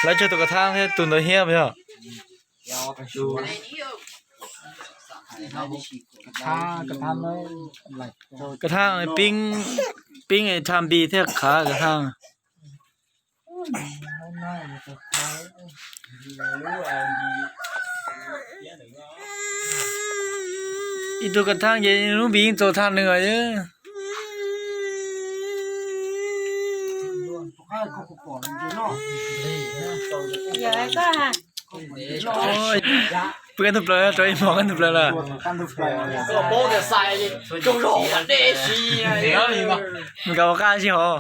Lawv tsawg tus kav thaj thiab tus ntawd hiab yog? Kav thaj pib, pib tham npis thiab khav kav thaj. Ib tug kav thaj ces lub npis yeej txaus tham nws os. Pw kaj ntug plaws, rau ib hmos kaj ntug plaws lawm. Mus kav ua qaj sib hov.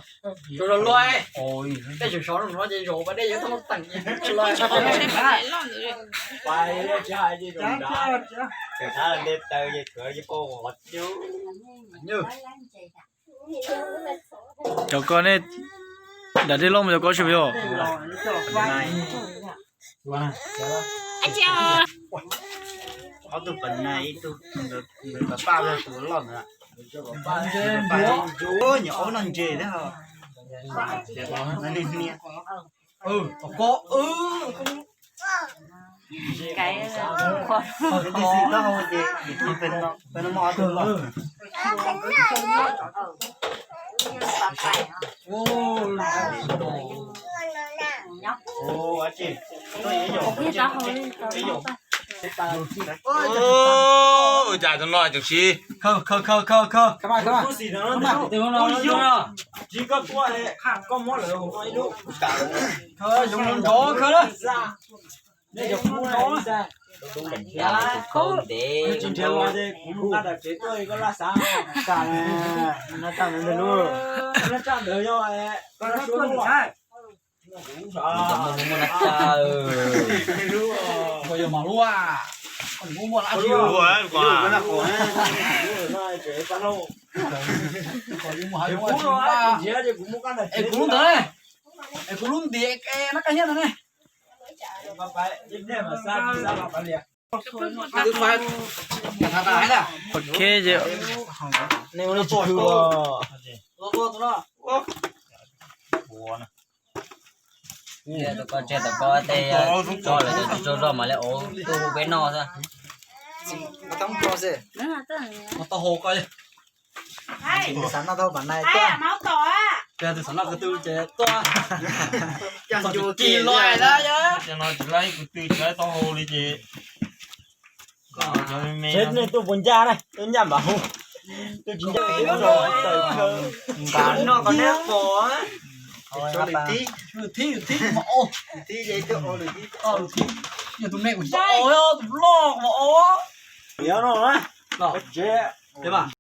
Cov ko nej, nram dej loj mus cov ko tsis yog? Ob tug pab na, ib tug, tus pab tus loj ntawd. Nyiam aub noj ntses thiab. Tus xis taub hau ces, peb no muaj ob tug loj. Ua cas tus no tseem siv. Khaws nrov khaws na. Es kuv lub ntawd, es kuv lub ntiav na kaj hiab ntawd ne. Ok, tus ko tseg tom ko tej tso lawm, tso zog mam li ua tub peb noj xwb. Tau hau ko. Xav noj tau pam nai tuaj. Tus xav noj ko tw ces tuaj. Coj ncu kis lais na. Cov no tsis laib ko tw tsis laib tau hau li ces. Nej tuaj puas ncaj na, tuaj ncaj npam hu. Tuaj tsis ncaj. Nqa noj ko neb pom. Lwm thib, lwm thib mas o. Lwm thib, lwm thib. Yog tus me kuv xav o, tus loj mas o. Yog no na. Tsev.